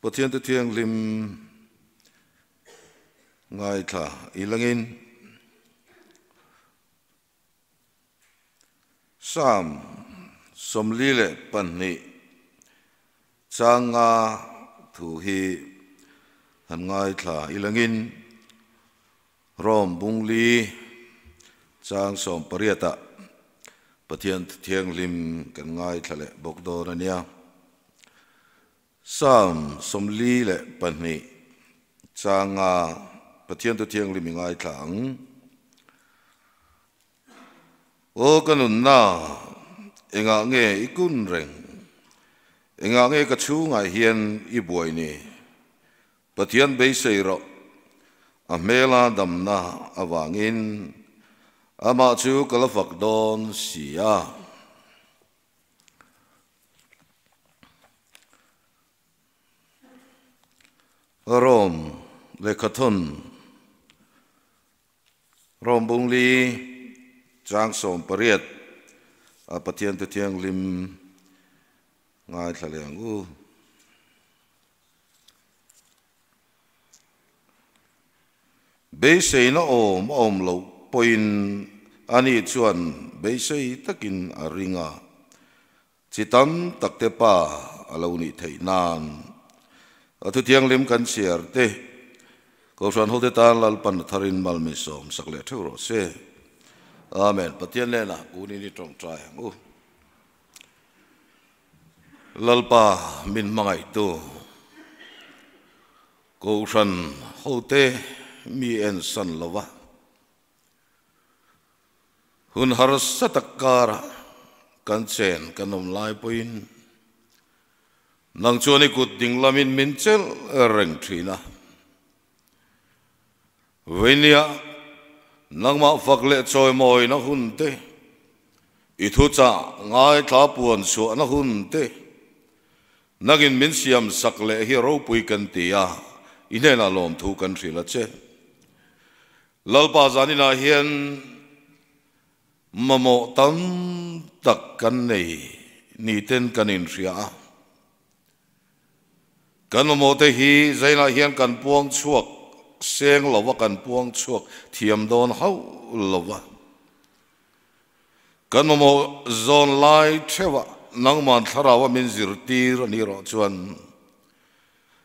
Pathian te thianghlim ngaithla i langin Psalm 42 changa thu hi han ngaithla i langin Rom bung li chang 18 ah Pathian thianghlim kan ngaithla leh bawk dawn a nia. Psalm 42 changa Pathian thu thianghlim i ngaithla ang. Aw ka nunna, engah nge i kun reng? Engah nge ka chhungah hian i buai ni? Pathian beisei rawh, a hmela damna avangin amah chu ka la fak dawn si a. Rom lehkhathawn, Rom bungli chang 18 a Pathian te thianghlim ngaithla leh ang u. Beiseina awm a awm loh pawhin ani chuan beisei takin a ring a, chi tam tak te pa a lo nih theih nan a thuthianghlim kan chhiar te Kohhran hote tan Lalpan a tharin mal min sawm sak leh theuh rawh se. Amen. Pathian hnenah kunin i tawngtai ang u. Lalpa min hmangaihtu Kohhran hote mi en san lova, hun harsa tak karah kan chen kan awm lai pawhin nang chuan i kut ding lamin min chelh reng thin a. Veinia nangmah fak leh chawimawina hun te, i thuchah ngaithla puan chhuahna hun te, nangin min siam sak leh hi ropui kan ti a, i hnenah lawmthu kan hrilh a che. Lalpa zaninah hian mamawh tam tak kan nei niten kan inhria a. Kan mamawh te hi zainah hian kan puang chhuak seng lova, kan puang chhuak thiam dawn hauh lova. Kan mamawh zawn lai theuhah nangman thlarau a min zirtir a ni rawh chuan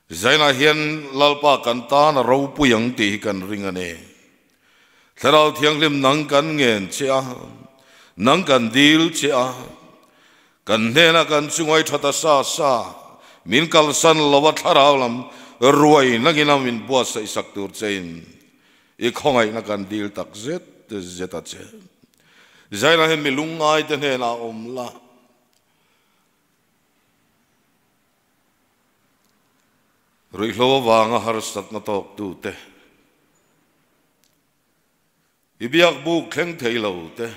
zainah hian Lalpa kan tan a ropui ang tih hi kan ring a ni. Thlarau thianghlim nang kan ngen che a, nang kan dil che a, Kan hnenah kan chungai tha ta sa sa, min kalsan lo a thlarau lam ruai nangin a min buatsaih sak tur chein i khawngaihna kan dil tak zet zet a che. Zaina hian mi lungngai te hnenah awm la. Ruihhlo avanga harsatna tawktu te, i biakbuk thleng thei lo te,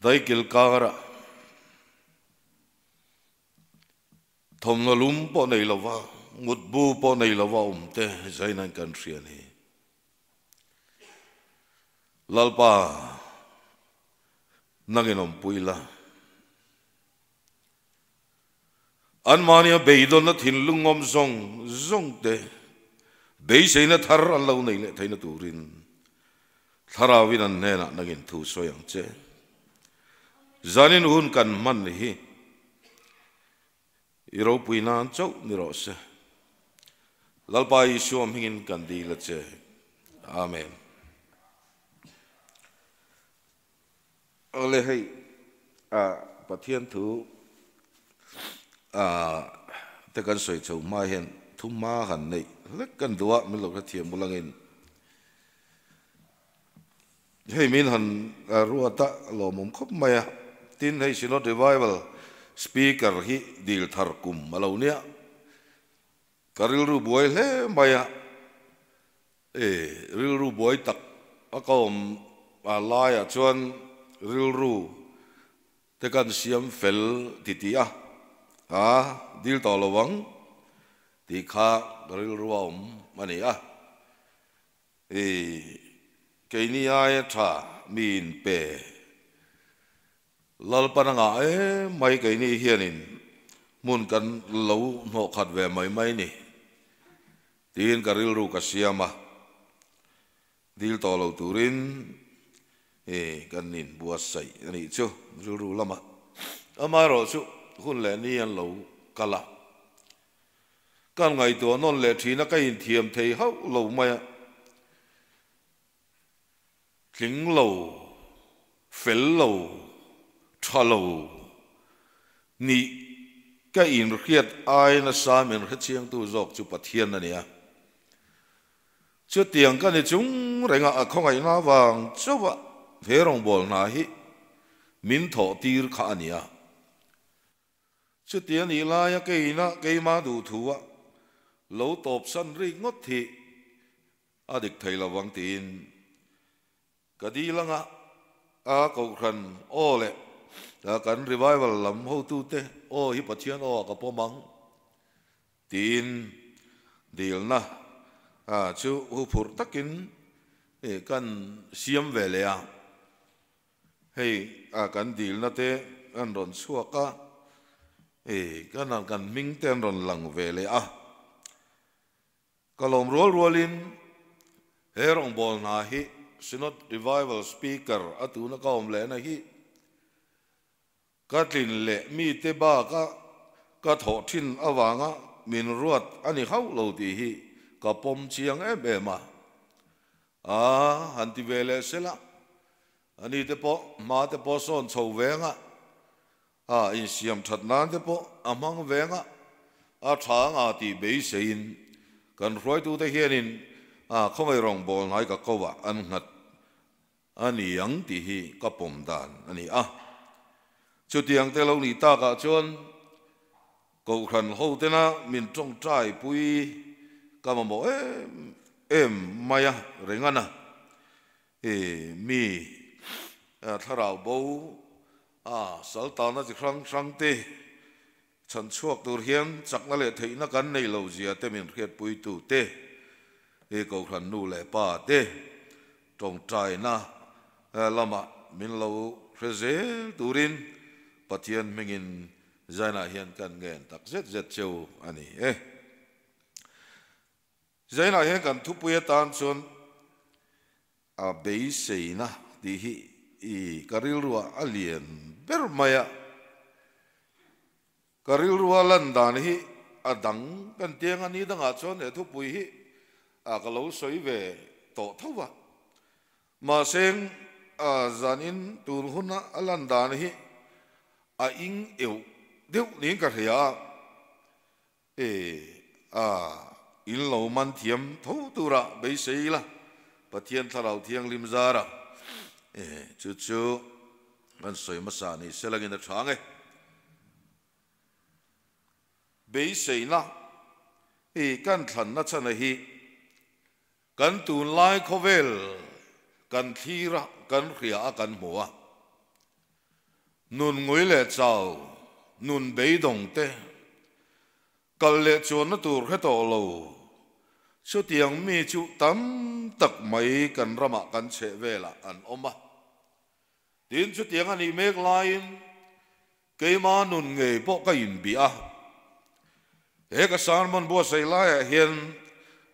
Daikil karah thawmhnaw lum pawh nei lova, mutbu pawh nei lova awm te zainain kan hria a ni. Lalpa, nangin awmpui la. Anmahnia beidawnna thinlung awm zawng zawng te beiseina thar an lo nei leh theihna turin Thlarauin an hnenah nangin thu sawi ang che. Zanin hun kan hman hi i ropui nan chauh ni rawh se. Lalpa Isua hmingin kan dil a che. Amen. Awle hei Pathian thu te kan sawi chho hma hian thu hma han neih hlek kan duh a, min lo hrethiam bul angin hei min han ruat a lawmawm khawp mai a, tin hei Synod Revival Speaker hi dil thar kum a lo nia, ka rilru buai hle mai a. E, rilru buai tak a ka awm a laiah chuan rilru te kan siam fel ti tih a, a dil tawh lo ang tih kha ka rilru a awm a ni a. E, keini aia tha mi inpe Lalpan a ngah em mai keini hianin Hmun kan lo hnawh khat ve mai mai ni tiin ka rilru ka siam a, dil tawh lo turin i kan inbuatsaih a nih chu rilru lamah. Amaherawhchu hun leh ni an lo kal a, kan ngaihtuah nawn leh thin a, ka inthiam thei hauh lo mai a. Tling lo, fel lo, tha lo nih ka inhriat ai nasa min hrechiangtu zawk chu Pathian a ni a. Chutiang ka ni chung renga a khawngaihna vang chauha he rawngbâwl hna hi min thawh tir kha a ni a. Chuti a nih laia keina keimah duhthua lo tawpsan rik ngawt hi A dik thei lo vang tiin ka dil anga a kohhran aw leh kan revival lam hotute aw hi Pathian aw ah ka pawm ang tiin dilna chu huphurh takin kan siam ve leh a. Hei kan dilna te an rawn chhuak a, kan hming te an rawn lang ve leh a. Ka lawm rual rualin he rawngbâwl hna hi Synod Revival Speaker a tuna ka awm lehna hi ka tlin leh mite baka ka thawh thin avanga min ruat a ni hauh lo tih hi ka pawm chiang em em a. A han ti ve leh sela, ani te pawh hma te pawh sawn chho veng a, A insiam that nan te pawh a hmang veng a, a tha anga tih beiseiin kan hruaitute hianin a khawngaih rawngbâwl hnai ka ko ah an nghat a ni ang tih hi ka pawm dan a ni a. Chutiang te lo nih takah chuan Kohhran hotena min tawngtai pui ka mamawh em em mai a rengana mi thlarau bo A saltana chi hrang hrang te chhan chhuak tur hian chakna leh theihna kan nei lo zia te min hriatpuitu te, i Kohhran nu leh pa te tawngtaina lamah min lo hre zel turin Pathian hmingin Zainah hian kan ngen tak zet zet cheu a ni e. Zainah hian kan thupui atan chuan A beiseina tih hi i ka rilruah a lian ber mai a, ka rilrua lan dan hi a dang kan ti ang a, ni dangah chuan he thupui hi a ka lo sawi ve tawh tho va, mahse a zanin tun huna a lan dan hi a ing euh deuh niin ka hria a. E a, in lo man thiam tho tura beisei ila, Pathian Thlarau Thianghlim zara e chu chu kan sawi hmasa ni selangin a tha nge. Beiseina i kan thlanna chhana hi kan tunlai khawvel kan thlir a, kan hria a, kan hmu a. Nun ngui leh chau, nun beidawng te, kal leh chuanna tur hre tawh lo. Chutiang mi chu tam tak mai kan ramah kan chheh velah an awm a. Tin, chutiang a nih mek laiin keima nun ngei pawh ka inbih a. He ka sermon buatsaih laiah hian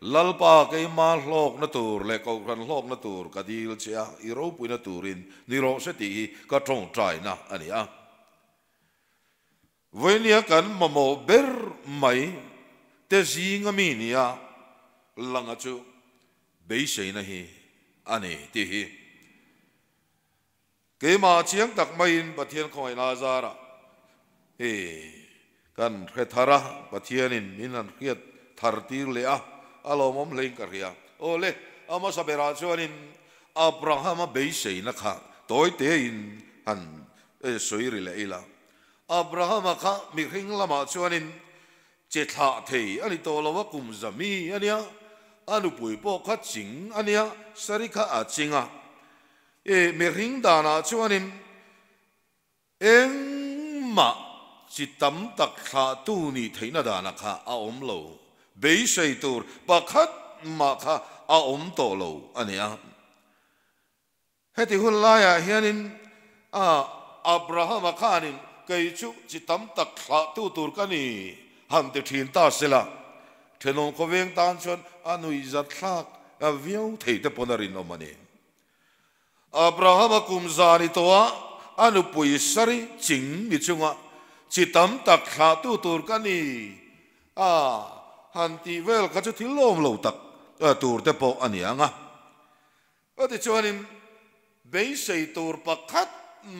Lalpa keima hlawkna tur leh Kohhran hlawkna tur ka dil che a, i ropuina turin ni rawh se tih hi ka tawngtaina a ni a. Vawinia kan mamawh ber mai te zinga mi nia langa chu beiseina hi a ni tih hi. Keimah chiang tak maiin Pathian khawngaihna zarah hi kan hre thar a, Pathianin min han hriat thar tir leh a, a lawmawm hlein ka hria. Aw le, a hmasa berah chuanin Abrahama beiseina kha tawi tein han sawi ri leh ila. Abrahama kha mihring lamah chuanin che thlah thei a ni tawh lo a, kum zami a nia, a nupui pawh kha ching a nia, Sari kha a ching a. I mihring danah chuanin engmah chi tam tak thlahtu nih theihna danah kha a awm lo, beisei tur pakhat mah kha a awm tawh lo a ni a. Heti hun laiah hianin Abrahama khanin. kei chu chi tam tak thlahtu tur ka ni, han ti thin ta sela, thenawm khawveng tan chuan a nuihzatthlak viau thei te pawn a rinawm a ni. Abrahama kum zan i tawh a, a nupui Sari ching ni chunga chi tam tak thlahtu tur ka ni a han tih vel kha chu thil lawm lo tak tur te pawh a ni ang a. Tichuanin beisei tur pakhat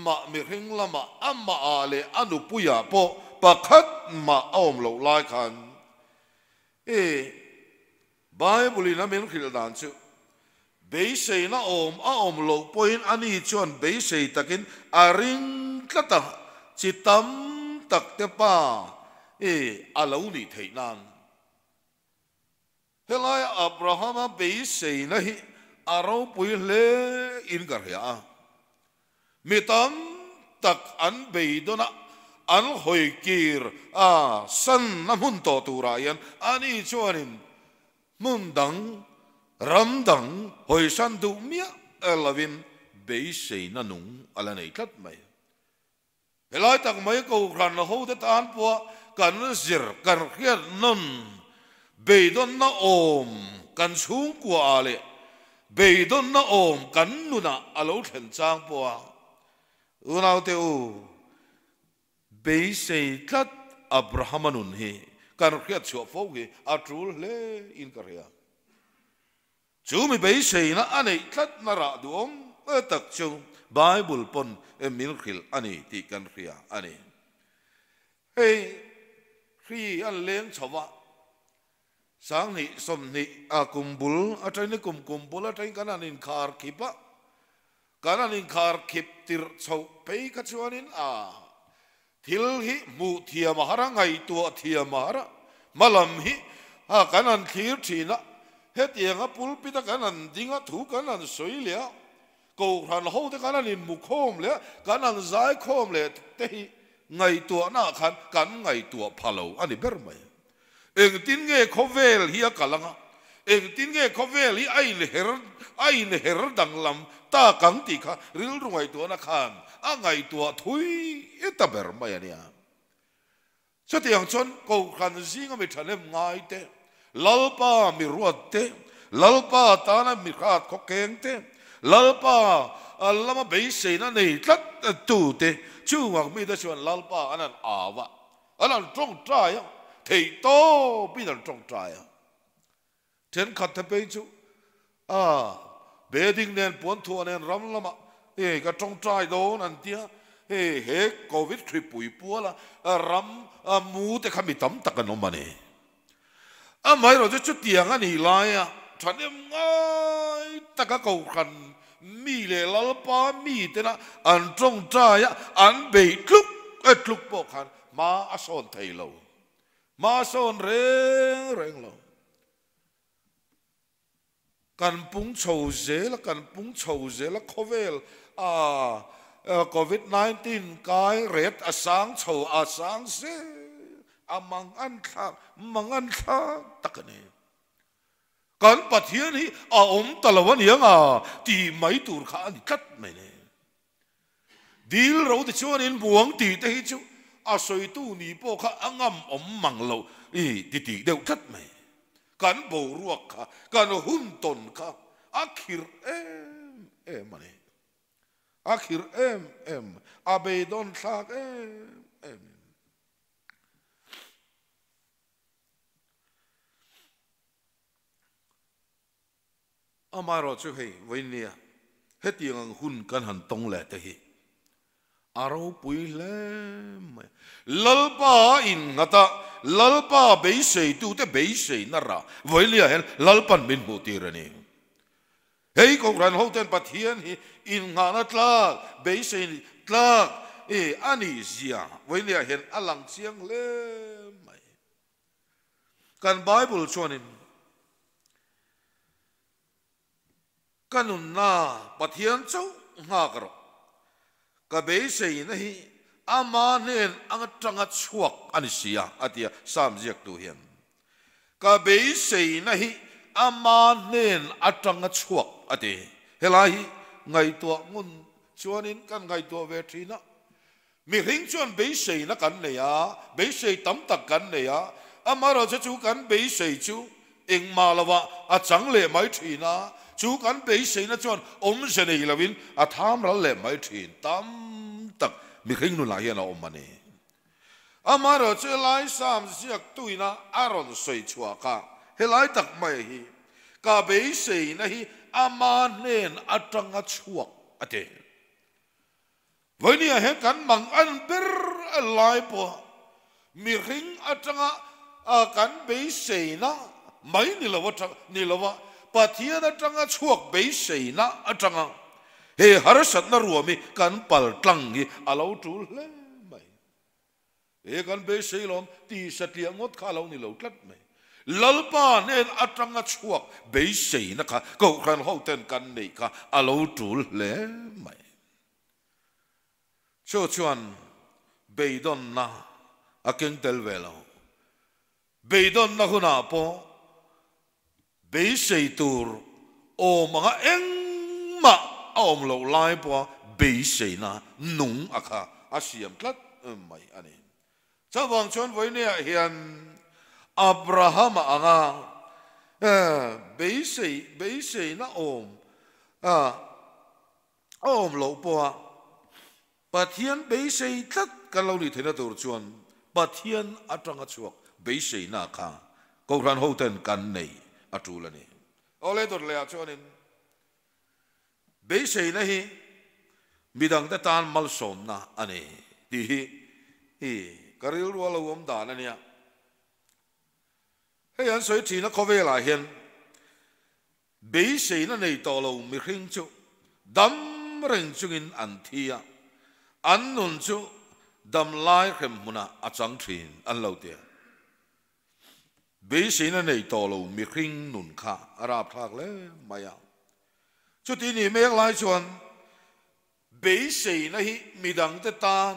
mah mihring lamah amah ah leh a nupuiah pawh pakhat mah a awm loh lai khan i Bible-in a min hrilh dan chu, beiseina awm a awm loh pawhin ani chuan beisei takin a ring tlat a, chi tam tak te pa i a lo nih theih nan. Helaia Abrahama beiseina hi a ropui hle in ka hria a. Mi tam tak an beidawn a, an hawi kir a, san a hmun tawh turah hian ani chuanin hmun dang, ram dang hawisan duh miah lovin beiseina nung a la nei tlat mai. Helai tak mai Kohhran hote tan pawha kan zir, kan hriat nawn, beidawnna awm kan chhungkua ah leh beidawnna awm kan nunah a lo thlen chang pawha unaute u beisei tlat Abrahama nun hi kan hriat chhuah fo hi a tul hle in ka hria. Chu mi beiseina a neih tlatna rah duhawm tak chu Bible pawn min hrilh a ni tih kan hria a ni. Hei hri an leng chho va, 2000 20 a kum bul atangin kum kum bul atangin kan han inkhar khip a, kan han inkhar khip tirh chhoh phei kha chuanin a Thil hi hmuh thiam a har a, ngaihtuah thiam a har a, hmalam hi a kan han thlir thin a, hetianga pulpit a kan han ding a, thu kan han sawi leh a, kohhran ho te kan han inhmu khawm leh a, kan han zai khawm leh te hi ngaihtuahna ah khan kan ngaihtuah pha lo a ni ber mai. Engtin nge khawvel hi a kal ang a, engtin nge khawvel hi a inher a inher danglam tak ang tih kha rilru ngaihtuahna khan a ngaihtuah thui ta ber mai a nia. Chutiang chuan Kohhran zinga mi thahnem ngai te, Lalpa mi ruat te, Lalpa tana mi hrat khawkeng te, Lalpa lama beiseina nei tlat tu te, chungah mite chuan Lalpa an han au a, An han tawngtai a, theih tawpin an tawngtai a. Thenkhat te phei chu a bedding nen puanthuah nen ram lamah hei ka tawngtai dawn an tia, hei he Covid hripui puala ram mu te kha mi tam tak an awm a ni. Amaherawhchu chutiang a nih laia thahnem ngai taka Kohhran mi leh Lalpa mi tena an tawngtai a, an beih tluk tluk pawh khan hma a sawn thei lo, hma a sawn reng reng lo. Kan pung chho zel a, kan pung chho zel a, khawvel a Covid 19 kai ret a sang chho a sang zel a, mang an thlak, mang an thlak tak a ni. Kan Pathian hi a awm ta lo a ni ang a tih mai tur kha a ni tlat mai ni. Dil ro te chuanin buang tih te hi chu a sawitu ni pawh kha a ngam awm mang lo i ti tih deuh tlat mai. Kan boruak kha, kan hun tawn kha a khirh em em a ni. A khirh em em, a beidawn thlak em em in. Amaherawh chu hei vawinia hetiang ang hun kan han tawng leh te hi a ropui hle mai. Lalpa innghat a, Lalpa beiseitute beiseina rah vawinia hian Lalpan min hmuh tir a ni. Hei Kohhran hoten Pathian hi innghahna tlak, beisei tlak a nih zia vawinia hian a lang chiang hle mai. Kan Bible chuanin ka nunna Pathian chauh nghak rawh, ka beiseina hi ama hnen atanga chhuak a ni si a, a ti a, Psalm ziaktu hian. Ka beiseina hi ama hnen atanga chhuak a ti. Helai hi ngaihtuah ngun chuanin kan ngaihtuah ve thin a. Mihring chuan beiseina kan nei a, beisei tam tak kan nei a, amaherawhchu chu kan beisei chu engmah lovah a chang leh mai thin a, chu kan beiseina chuan awmze nei lovin a tham ral leh mai thin tam tak mihring nunah hian a awm a ni. Amaherawhchu helai Sam ziaktuina a rawn sawi chhuah kha helai tak mai hi ka beiseina hi ama hnen atanga chhuak a ti. Vawinia hian kan mang an ber lai pawh mihring atanga kan beiseina mai ni lo atang ni lova Pathian atanga chhuak beiseina atanga he harsatna ruam hi kan pal tlang hi a lo tul hle mai. He kan beisei lawm ti satliah ngawt kha a lo ni lo tlat mai. Lalpa hnen atanga chhuak beiseina kha Kohhran hoten kan neih kha a lo tul hle mai. Chu chuan beidawnna a keng tel ve lo. Beidawnna hunah pawh beisei tur awm anga engmah a awm loh lai pawha beiseina nung a kha a siam tlat mai a ni. Chuvang chuan vawineah hian Abrahama anga beisei beiseina awm a awm loh pawha Pathian beisei tlat kan lo nih theihna tur chuan Pathian atanga chhuak beiseina kha Kohhran hoten kan nei a tul a ni. Awle dawt lehah chuanin Beiseina hi midangte tan malsawmna a ni tih hi hi ka rilru a lo awm dan a nia. Hei an sawi thin a khawvelah hian beiseina nei tawh lo mihring chu dam reng chungin an thi a, an nun chu dam lai hrem hmunah a chang thin an lo ti a. Beiseina nei tawh lo mihring nun kha a rapthlak hle mai a. Chuti ni mek lai chuan beiseina hi midangte tan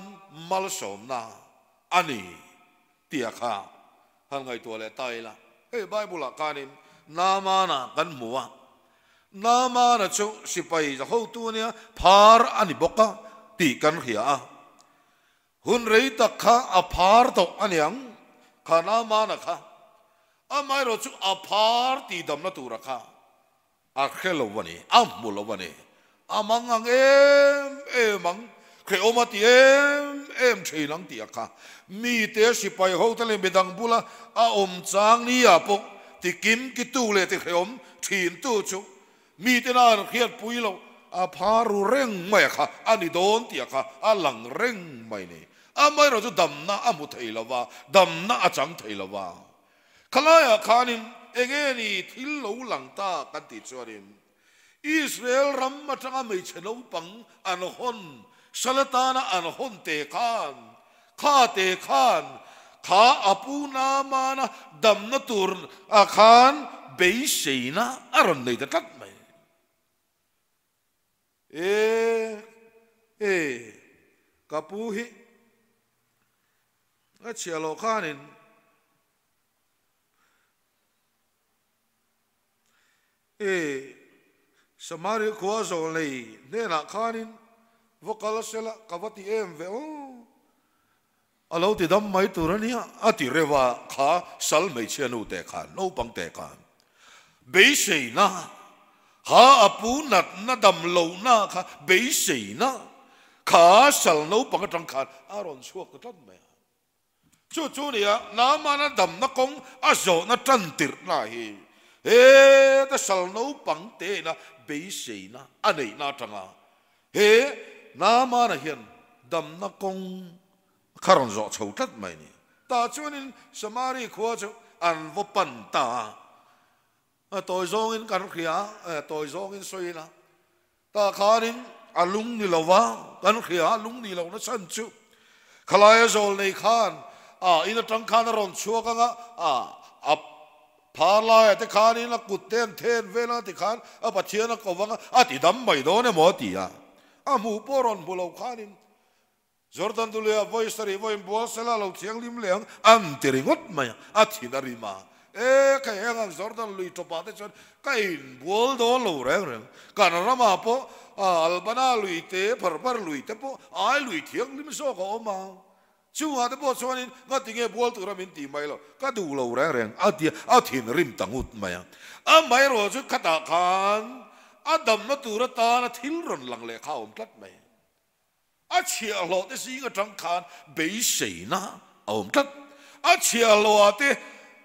malsawmna a ni tia kha han ngaihtuah leh ta ila. Hei Bible-ah khanin Naamana kan hmu a, Naamana chu sipai za hotu a nia, phar a ni bawk a tih kan hria a. Hun rei tak kha a phar tawh a niang, kha Naamana kha. Amaherawh chu a phar tihdamna tura kha a hre lo a ni, a hmu lo a ni. A mang ang em em ang, hrehawm a ti em em thin ang tih a kha. Mite sipai ho te leh midang bula a awm chang nia pawh ti kim kitu leh ti hrehawm thin tu chu Mite na an hriatpui loh a pha ru reng mai a kha a ni dawn tih a kha a lang reng mai ni. Amaherawh chu damna a hmu thei lo va, damna a chang thei lo va. Khalaiah khanin enge ni thil lo lang ta kan tih chuanin Israel ram atanga hmeichhe naupang an hawn, Salatana an hawn te khan, kha te khan kha a pu Naamana damna tur ah khan beiseina a rawn nei ta tlat mai. E, e, ka pu hi a chhiah loh khanin E, Samaria khua zawlnei hnenah khanin va kal sela ka va ti em ve aw, a lo ti dam mai tur a nia, a ti reuh a, kha sal hmeichhia nu te khan, naupang te khan beiseina, kha a pu natna dam lohna kha beiseina, kha sal naupang atang khan a rawn chhuak ta tlat mai a. Chu chu nia Naamana damna kawng a zawhna tan tirhna hi heta sal naupang teina beiseina a neihna atanga he Naamana hian damna kawng kha rawn zawh chho tlat mai ni. Tah chuanin Samari khua chu an va pan ta a, a tawi zawngin kan hria a, tawi zawngin sawi ila Tah khanin a lung ni lo va, kan hria a lung ni lohna chhan chu khalaia zawl nei khan a in atang khan a rawn chhuak ang a, a a phar laiah te khanin a kut te an then vel ang a ti khan a Pathian a ko vang a, a ti dam mai dawn emaw a ti a, a hmuh pawh rawn hmu lo khanin Jordan Dulia vawi sarih vawiin bual sela lo thianghlim leh ang an ti ringawt mai a, a thin a rim a. E ka heng ang Jordan lui tawpah te chuan ka inbual dawn lo reng reng. Kan ramah pawh Albana lui te, Pharpar lui te pawh ai lui thianghlim zawk a awm a. Chungah te pawh chuanin ngati nge bual tura min tih mai lo, ka duh lo reng reng a tia a thinrim ta ngut mai a. Amaherawhchu chu khatah khan a damna tur atana thil rawn lang leh kha a awm tlat mai. A chhiahhlawh te zing atang khan beiseina a awm tlat. A chhiahhlawhah te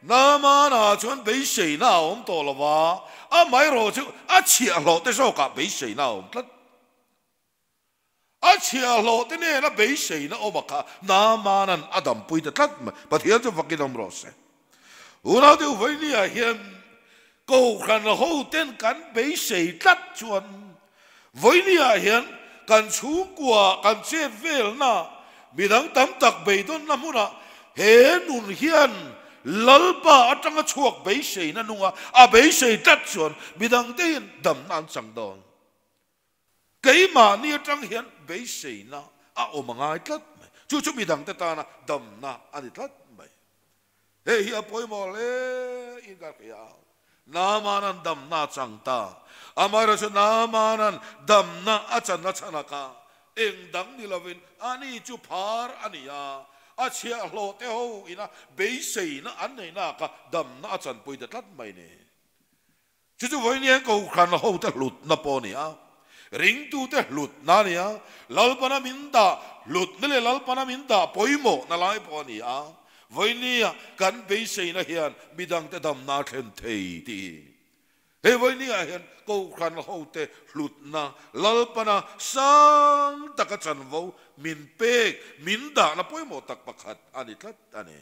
Naamana chuan beiseina a awm tawh lo va, amaherawhchu chu a chhiahhlawh te zawkah beiseina a awm tlat. A chhiahhlawh te nena beiseina awm a kha Naamanan a dampui ta tlat mai. Pathian chu vakin awm rawh se. Unau deuh vawinia hian Kohhran hoten kan beisei tlat chuan vawinia hian kan chhungkua kan chet velna midang tam tak beidawnna hmunah he nun hian Lalpa atanga chhuak beiseina nunga a beisei tlat chuan midangte hian damna an chang dawn. Keimahni atang hian beiseina a awm a ngai tlat mai. Chu chu midangte tana damna a ni tlat mai. Hei hi a pawimawh hle in ka hria. Naamanan damna a chang ta. Amaherawhchu Naamanan damna a chan a chhan a kha eng dang ni lovin ani chu phar a ni a, a chhiahhlawh te ho ina beiseina an neihna kha damna a chanpui ta tlat mai ni. Chu chu vawiin Kohhran hote hlutna pawh a ni a, ringtute hlutna a ni a, Lalpana min dah hlutna leh Lalpana min dah pawimawhna lai pawh a ni a. Vawinia kan beiseina hian midangte damna a thlen thei tih hi. Hei vawinia hian Kohhran hote hlutna Lalpana sang taka chanvo min pek, min dahna pawimawh tak pakhat a ni tlat a ni.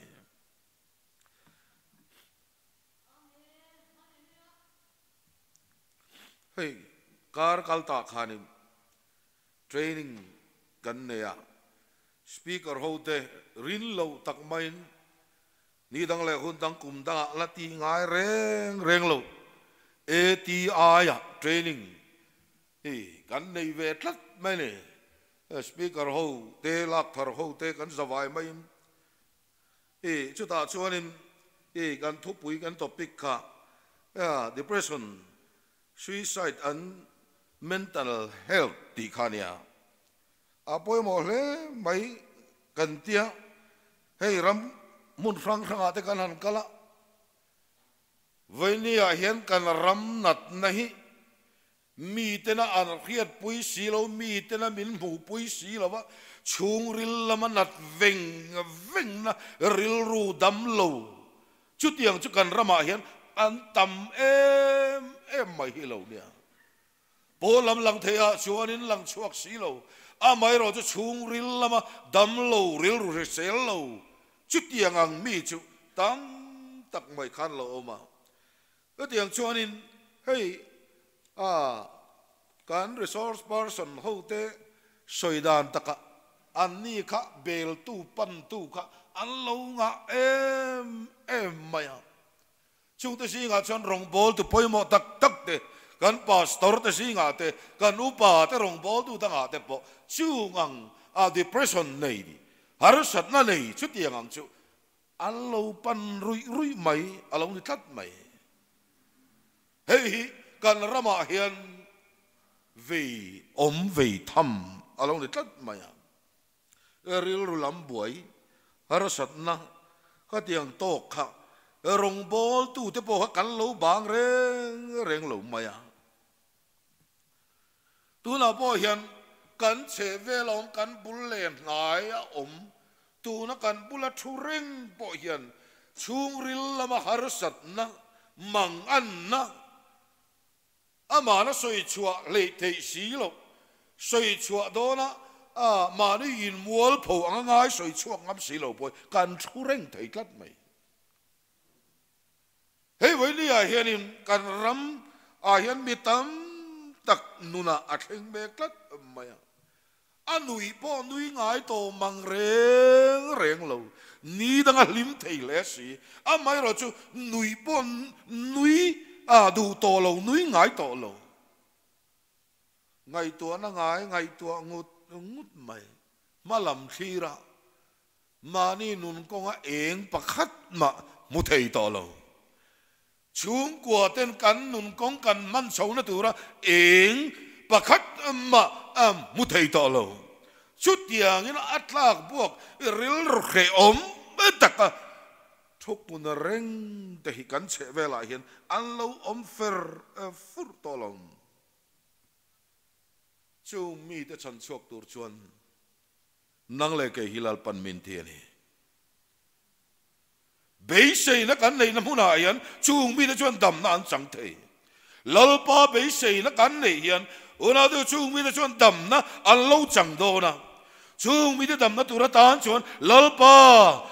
Hei kar kal tah khanin training kan nei a, speaker ho te rin lo tak maiin ni dang leh hun dang kum dangah la ti ngai reng reng lo ATI ah training hi kan nei ve tlat mai ni. Speaker ho te lak thar ho te kan zavai maiin I chutah chuanin i kan thupui kan topic kha depression, suicide and mental health tih kha a nia. A pawimawh hle mai kan tia, hei ram hmun hrang hrangah te kan han kal a, vawinia hian kan ram natna hi Mitena an hriatpui si lo, mitena min hmuhpui si lo va, chhungril lama nat veng vengna rilru dam lo. Chutiang chu kan ramah hian an tam em em mai hi lo nia. Pawl lam lang theiah chuanin lang chhuak si lo, amaherawh chu chhungril lama dam lo, rilru hrisel lo, chutiang ang mi chu tam tak mai khan lo awm a. Chutiang chuanin hei a kan resource person hote sawi dan takah anni kha beltu pantu kha an lo ngah em em mai a. Chungte zingah chuan rawngbawltu pawimawh tak tak te, kan pastor te zingah te, kan upa te rawngbawltu dangah te pawh chung ang a depression nei, harsatna nei chutiang ang chu An lo pan ruih ruih mai a lo ni tlat mai. Hei hi kan ramah hian vei awm vei tham a lo ni tlat mai a. Rilru lam buai harsatna khatiang tawk kha rawngbawltute pawh kha kan lo bang reng reng lo mai a. Tunah pawh hian kan chheh vel a awm, kan bul leh hnai a awm, tuna kan bula thu reng pawh hian chhungril lama harsatna, manganna, amahna sawi chhuah hleih theih si loh, sawi chhuah dawna mahni inmualpho anga ngai sawi chhuak ngam si lo pawh hi kan thu reng thei tlat mai. Hei vawinia hianin kan ram ah hian mi tam tak nunah a thleng mek tlat mai a, a nui pawh nui ngai tawh mang reng reng lo, ni danga hlim thei hle si, amaherawh chu nui pawh nui ah duh tawh lo, nui ngai tawh lo, ngaihtuahna ngai ngaihtuah ngut ngut mai, hma lam thlir ah Mahni nun kawnga eng pakhat mah hmu thei tawh lo. Chhungkua ten kan nun kawng kan hman chhohna tura eng pakhat mah a hmu thei tawh lo. Chutiangin a tlak buak rilru hrehawm taka thukpuna reng te hi kan chheh velah hian an lo awm fer fur tawh lo. Chung mite chhan chhuak tur chuan nang leh kei hi Lalpan min ti a ni. Beiseina kan neihna hmunah hian chung mite chuan damna an chang thei. Lalpa beiseina kan neih hian unaute chung mite chuan damna an lo chang dawn a. Chung mite damna tur atan chuan Lalpa,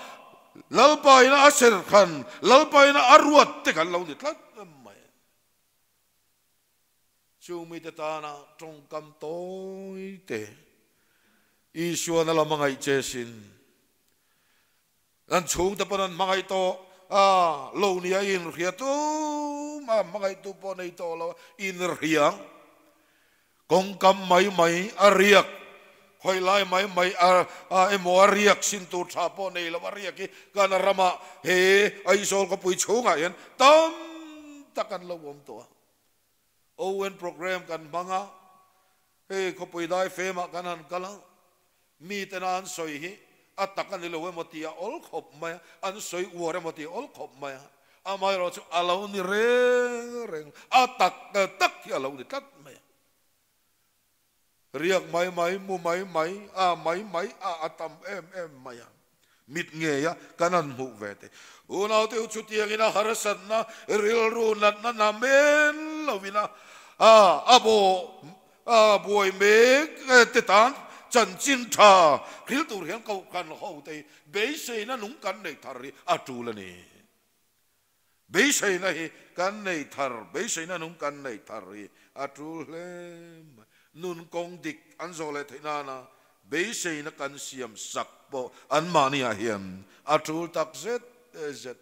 Lalpa ina a serhkhan, Lalpa ina a ruat te kan lo ni tlat mai. Chung mite tana tawngkam tawi te Isuan a la hmangaih che sin. An chhungte pawn an hmangaih tawh a, lo nia inhria tum a, hmangaihtu pawh nei tawh lo a, inhria kawngkam mai mai a riak, khawi lai mai mai a emaw a riak sin tur tha pawh nei lo a riak hi kan ramah he Aizawl khawpui chhungah hian tam tak an lo awm tawh a. Owen program kan hmang a, hei khawpui dai femah kan han kal a, Miten a an sawi hi a tak a ni lo emaw tih a awl khawp mai a, an sawi uar emaw tih a awl khawp mai a, amaherawh chu a lo ni reng reng, a tak tak hi a lo ni tlat mai a. Riak mai mai, mu mai mai, a mai mai a a tam em em mai a, mit ngei a kan han hmuh ve te. Unaute u chutiangin a harsatna, rilru natna namen lovin a a bawh A buai mek te tan chanchin tha hril tur hian kohhran ho te hi beiseina nung kan nei thar hi a tul a ni. Beiseina hi kan nei thar, beiseina nung kan nei thar hi a tul hle mai. Nun kawng dik an zawh leh theih nana beiseina kan siam sak pawh anmahniah hian a tul tak zet zet.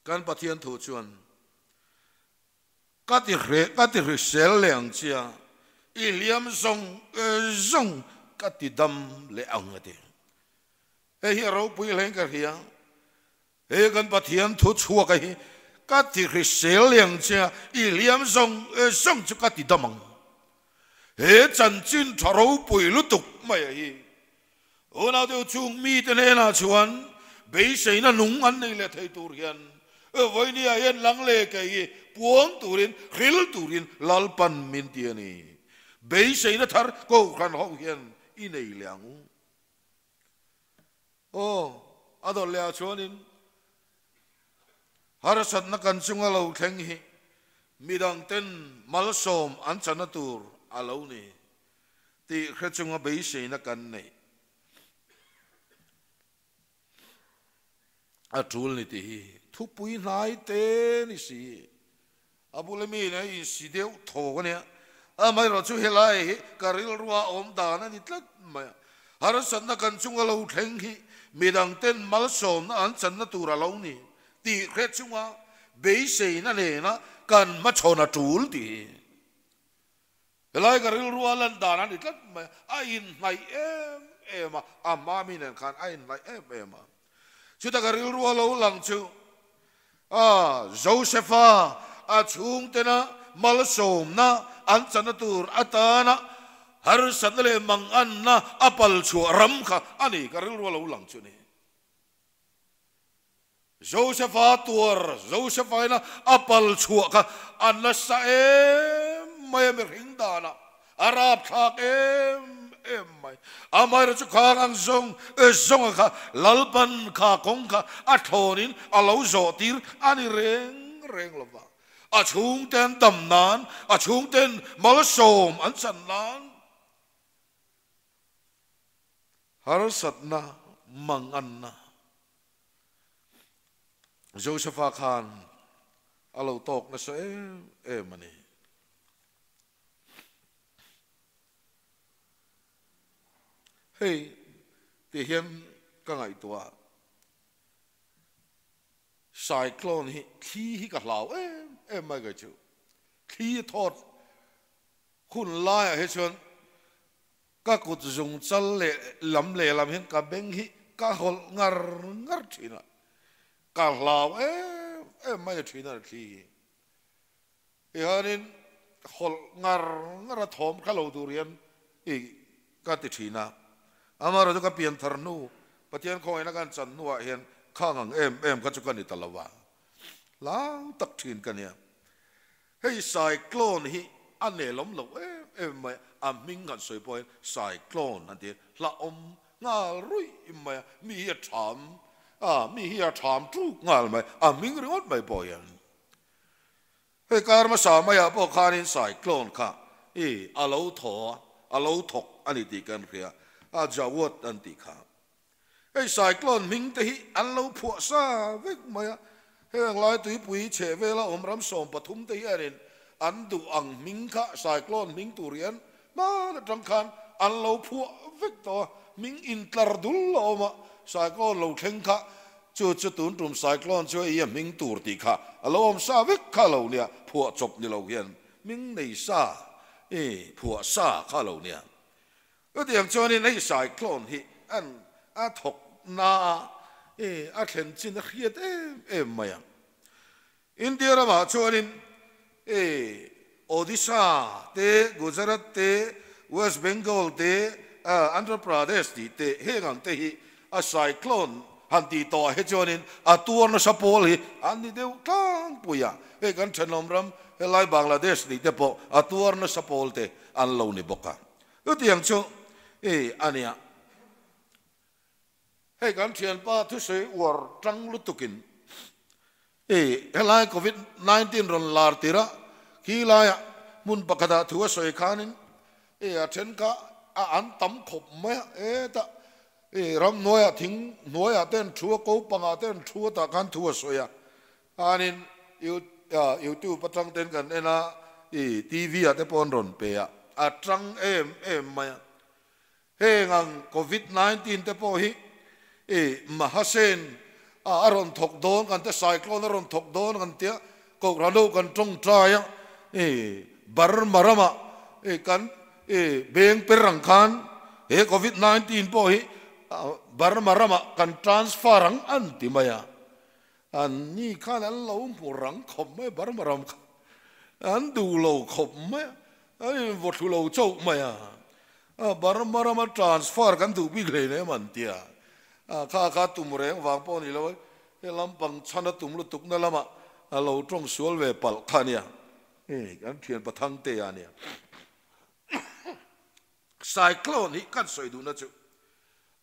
Kan Pathian thu chuan, Ka ti hreh, ka ti hrisel leh ang che a, i hliam zawng zawng ka ti dam leh ang a ti. Hei hi a ropui hle in ka hria. He kan Pathian thu chhuak a hi, Ka ti hrisel leh ang che a, i hliam zawng zawng chu ka ti dam ang. He chanchin tha ropui lutuk mai a hi Unaute u chung mite hnenah chuan beiseina nung an nei leh thei tur hian vawinia hian lang leh kei hi puang turin hril turin Lalpan min ti a ni. Beiseina thar Kohhran ho hian i nei leh ang u. Aw, a dawt leh ah chuanin harsatna kan chunga lo thleng hi midangten malsawm an chana tur a lo ni. Tih hre chunga beiseina kan neih a tul ni tih hi thupui hnai te ni si. A bula mi nen a insi deuh thawk a nia. Amaherawh chu helai hi ka rilrua awm dan a ni tlat mai a. Harsatna kan chunga lo thleng hi midangten malsawmna an channa tur a lo ni tih hre chunga beiseina nena kan hmachhawn a tul tih hi. Helai ka rilru a lan dan a ni tlat mai a, a inhnaih em em a, a hma mi nen khan a inhnaih em em a. Chuta ka rilru a lo lang chu, a Josepha a chhungtena malsawmna an chana tur atana harsatna leh manganna a pal chhuah ram kha a ni, ka rilru a lo lang chu ni. Josepha tuar, Josepha ina a pal chhuah kha a nasa em mai a, mihring danah a rapthlak em em mai. Amaherawhchu chu khang ang zawng zawnga kha Lalpan kha kawng kha a thlawnin a lo zawh tir a ni reng reng lo va. A chhungte an dam nan, a chhungten malsawm an chan nan harsatna manganna Josepha khan a lo tawk nasa em em a ni. Hei ti hian ka ngaihtuah cyclone hi thli hi ka hlau em em mai kei chu. Thli a thawt hun laiah hi chuan. Ka kut zung chal leh lam lehlam hian ka beng hi ka hawlh ngar ngar thin a, ka hlau em em mai a thin a thli hi. Tihianin hawlh ngar ngar a thawm kha lo tur hian i ka ti thin a, amaherawhchu ka pian thar hnu Pathian khawngaihna kan chan hnuah hian khang ang em em kha chu ka ni ta lo a, hlau tak thin ka nia. Hei cyclone hi a nelawm loh em em mai a, a hming han sawi pawh hian cyclone an ti a, hlauhawm nghal ruih mai a, mi hi a tham a, mi hi a tham tuk nghal mai, a hming ringawt mai pawh hian. Hei kar hmasa maiah pawh khanin cyclone kha i a lo thaw a, a lo thawk a ni tih kan hria a, Jawad an tih kha. Hei cyclone hming te hi an lo phuah sa vek mai a, heng lai tuipui chheh vela awm ram 13 te hianin an duh ang hming kha cyclone hming tur hian hman atang khan an lo phuah vek tawh a, hming intlar dul a awm a, cyclone lo thleng kha chu chu tun tum cyclone chu hei a hming tur tih kha a lo awm sa vek kha lo nia, phuah chawp ni lo hian hming nei sa i phuah sa kha lo nia. Chutiang chuanin hei cyclone hi an a thawk na a, i a thlen chin a hriat em em mai ang. India ramah chuanin i Odisha te, Gujarat te, West Bengal te, Andhra Pradesh tih te heng ang te hi a cyclone han tih tawh ah hi chuanin a tuar nasa pawl hi an ni deuh tlangpui a. Hei kan thenawm ram helai Bangladesh tih te pawh a tuar nasa pawl te an lo ni bawk a. Chutiang chu i a nia. Hei kan thianpa thusawi uar tang lutukin i helai Covid 19 rawn lar tirh a, khi laiah hmun pakhatah thu a sawi khanin i a then kha a an tam khawp mai a, hetah i ramhnuaiah thing hnuaiah te an thu a, ko pangah te an thu a tah khan thu a sawi a, Khanin YouTube atang ten kan en a, i TV ah te pawh an rawn pe a, a tang em em mai a. Heng ang Covid 19 te pawh hi i Mahasen a a rawn thawk dawn kan tia, cyclone a rawn thawk dawn kan tia, Kohhran ho kan tawngtai a, i Burma ramah i kan i beng per ang khan he Covid 19 pawh hi Burma ramah kan transfer ang an ti mai a. An ni khan an lo hmu rang khawp mai, Burma ram kha an duh lo khawp mai a, an invaw thlu lo chauh mai a, Burma rama transfer kan duh bik hlei nem an ti a, kha kha tum reng vang pawh a ni lo, he lampang chhan a tum lutukna lamah a lo tawng sual ve palh kha a nia, kan thian pathang te a nia. Cyclone hi kan sawi duhna chu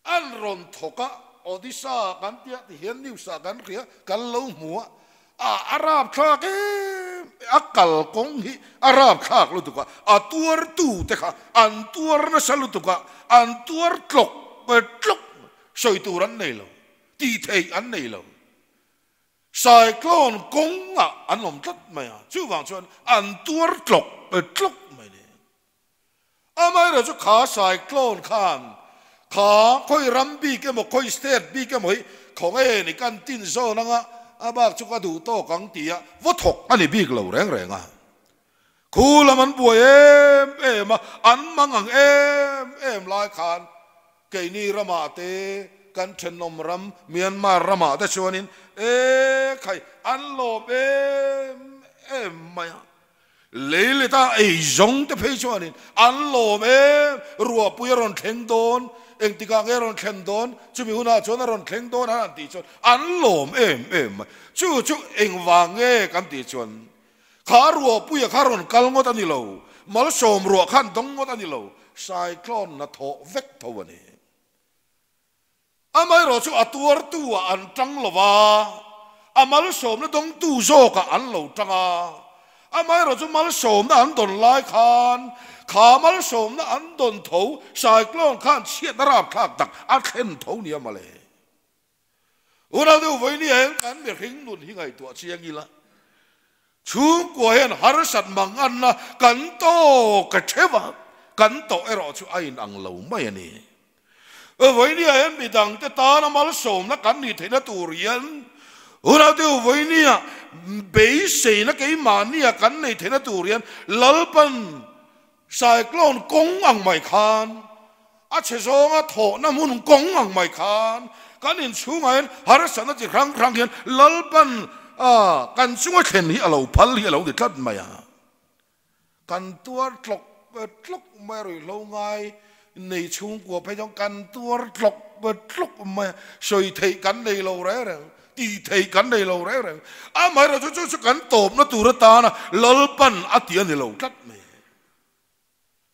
an rawn thawk a, Odisha kan tia ti hian news ah kan hria, kan lo hmu a, a a rapthlak em a kal kawng hi a rapthlak lutuk a, a tuartu te kha an tuar nasa lutuk a, an tuar tlawk tlawk sawi tur an nei lo, tih theih an nei lo. Cyclone kawngah an awm tlat mai a, chuvang chuan an tuar tlawk tlawk mai ni. Amaherawhchu chu kha cyclone khan kha khawi ram bik emaw khawi state bik emaw hi khawnge ni kan tin zawn anga a bak chu ka duh tawk ang tia vaw thawk a ni bik lo reng reng a. Khu lam an buai em em a, an mang ang em em lai khan keini ramah te kan thenawm ram Myanmar ramah te chuanin e khai an lawm em em mai a. Lei leta ei zawng te phei chuanin an lawm em, ruahpui a rawn thleng dawn, engtikah nge a rawn thlen dawn, chumi hunah chuan a rawn thleng dawn han an tih chuan an lawm em em mai. Chu chu engvang nge kan tih chuan kha ruahpuia kha rawn kal ngawt a ni lo, malsawm ruah khan dawng ngawt a ni lo, cyclone na thawh vek tho a ni. Amaherawh chu a tuartu ah an tang lo va, a malsawmna dawngtu zawkah an lo tang a. Amaherawh chu malsawmna an dawn lai khan, kha malsawmna an dawn tho cyclone khan chhiatna rapthlak tak a thlen tho nia mawle. Unau deuh vawinia hian kan mihring nun hi ngaihtuah chiang ila, chhungkua hian harsat manganna kan tawk a theuh a, kan tawh erawh chu a inang lo mai a ni. Vawinia hian midangte tana malsawmna kan nih theihna tur hian unau deuh vawinia beiseina keimahnia kan nei theihna tur hian Lalpan cyclone kawng ang mai khan. A chhe zawnga thawhna hmun kawng ang mai khan kan inchhungah hian harsatna chi hrang hrang hian Lalpan kan chunga thlen hi a lo phal hi a lo ni tlat mai a. Kan tuar tlawk tlawk mai a, ruihhlo ngai nei chhungkua phei chuan kan tuar tlawk tlawk mai a, sawi theih kan nei lo reng reng, tih theih kan nei lo reng reng. Amaherawhchu chu chu kan tawpna tur atana Lalpan a ti a ni lo tlat mai.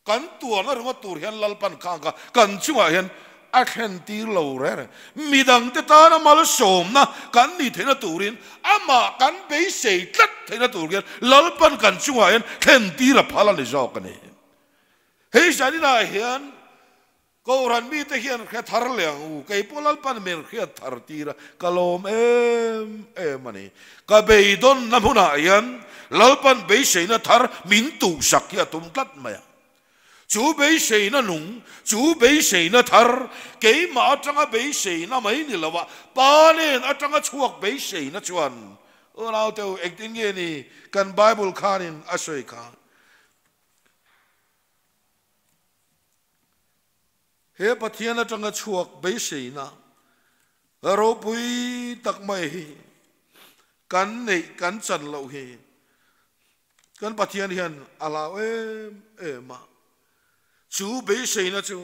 Kan tuarna ringawt tur hian Lalpan kha ang kha kan chungah hian a thlen tir lo reng reng. Midangte tana malsawmna kan nih theihna turin amah kan beisei tlat theihna tur hian Lalpan kan chungah hian thlen tir a phal a ni zawk a ni. Hei zaninah hian Kohhran mite hian hre thar leh ang u, kei pawh Lalpan min hriat thar tir a, ka lawm em em a ni. Ka beidawnna hmunah hian Lalpan beiseina thar min tuhsak hi a tum tlat mai a. Chu beiseina nung, chu beiseina thar, keimah atanga beiseina mai ni lo a, Pa nen atanga chhuak beiseina chuan, Unaute u, engtin nge ni kan Bible khanin a sawi kha? He Pathian atanga chhuak beiseina ropui tak mai hi kan neih kan chan loh hi kan Pathian hian a hlau em em a. Chu beiseina chu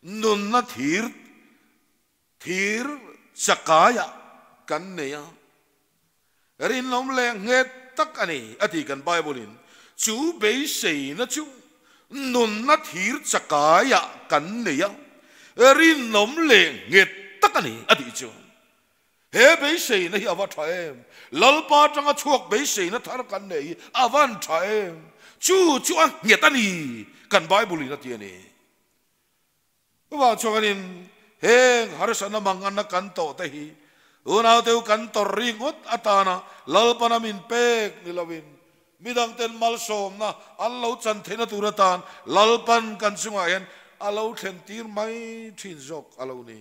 nunna thir thir chakaiah kan nei a. Rinawm leh nghet tak a ni, a ti kan Bible-in. Chu beiseina chu nunna thir chakaiah kan nei a, rinawm leh nghet tak a ni, a tih chu. He beiseina hi a va tha em? Lalpa atanga chhuak beiseina thar kan nei hi a van tha em? Chu chu a nghet a ni, kan Bible-in a ti a ni. Chuvang chuanin heng harsatna manganna kan tawh te hi unaute u kan tawrh ri ngawt atana Lalpana min pek ni loin midangten malsawmna an lo chan theihna tur atan Lalpan kan chungah hian a lo thlen tir mai thin zawk a lo ni.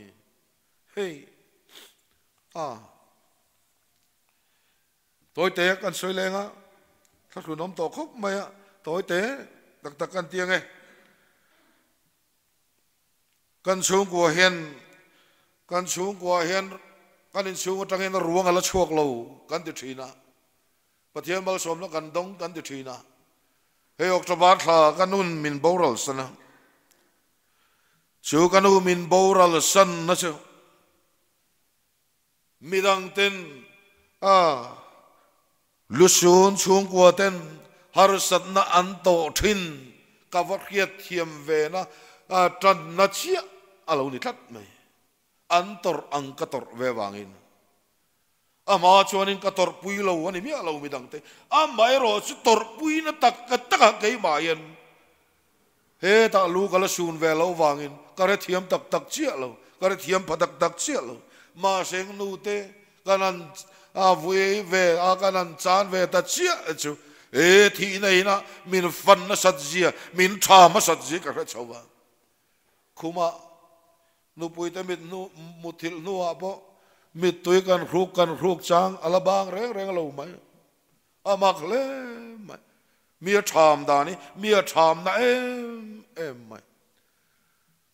Hei a tawite kan sawi leng a, thlahlun awm tawh khawp mai a, tawite tak tak kan ti ang e. Kan chhungkua hian kan chhungkua hian kan inchhung atangin ruang a la chhuak lo kan ti thin a, Pathian malsawmna kan dawng kan ti thin a, hei October thla ka nun min boral san a, chu ka nu min boral san na chu midang ten a Lusun chhungkua ten harsatna an tawh thin ka va hriat thiam ve na tanna chiah a lo ni tlat mai. An tawrh ang ka tawrh ve vangin amah chuanin ka tawrhpui lo a ni miah lo midangte. Amaherawh chu tawrhpuina tak takah keimah hian hetah lu ka la sun ve loh vangin ka hrethiam tak tak chiah lo, ka hrethiam pha tak tak chiah lo. Mahse nute Kan han vui ve a, kan han chan ve ta chiah chu he thihna inah min fan nasat zia, min tha hmasat zia ka hre chho a. Khumah nupuite mit hnu muthilh hnuah pawh mittui kan hruk kan hruk chang a la bang reng reng lo mai. A mak hle mai. Mi a tham dan hi mi a tham na em em mai.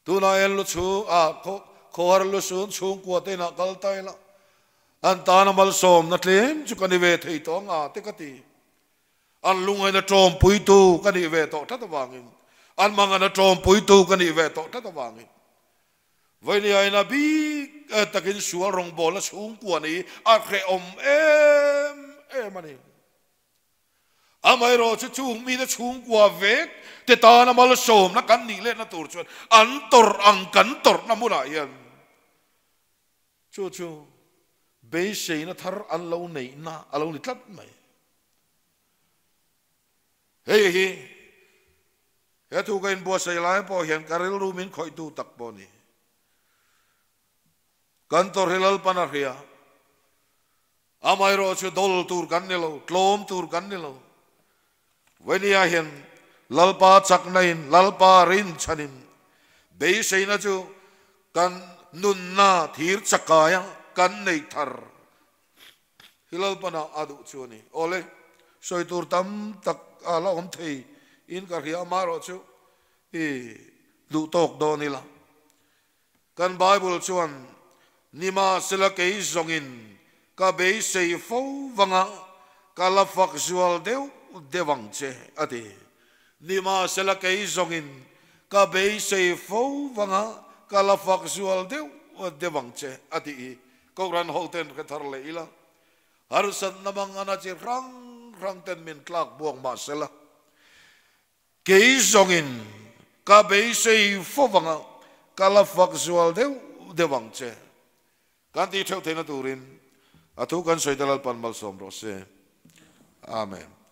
Tunah hian lu chhung ah khawhar lu sun chhungkua te inah kal ta ila, an tana malsawmna tlem chu ka ni ve thei tawh ang a te ka ti. An lungaina tawmpuitu ka nih ve tawh tlat avangin, an mangana tawmpuitu ka nih ve tawh tlat avangin, Vawinia ina bik takin sual rawngbawlna chhungkua nih a hrehawm em em a ni. Amaherawh chu chung mite chhungkua vek te tana malsawmna kan nih lehna tur chuan an tawrh ang kan tawrhna hmunah hian chu chu beiseina thar an lo neihna a lo ni tlat mai. Hei hi he thu ka inbuatsaih lai pawh hian ka rilru min khawihtu tak pawh a ni. Kan tawrh hi Lalpan a hria. Amaherawh chu dol tur kan ni lo, tlawm tur kan ni lo. Vawinia hian Lalpa chaknain, Lalpa rinchhanin beiseina chu kan nunna thir chakaia kan neih thar hi Lalpana a duh chu a ni. Awle, sawi tur tam tak a la awm thei in ka hria, amaherawh chu i duh tawk dawn ila. Kan Bible chuan, Nimahsela kei zawngin ka beisei fo vanga ka la fak zual deuh deuh ang che, a ti. Nimahsela kei zawngin ka beisei fo vanga ka la fak zual deuh deuh ang che, a ti i Kohhran hoten hre thar leh ila, harsatna mangana chi hrang hrang ten min tlak buak mahsela, Kei zawngin ka beisei fo vanga ka la fak zual deuh deuh ang che. Kan tih theuh theihna turin a thu kan sawi te Lalpan malsawm rawh se. Amen.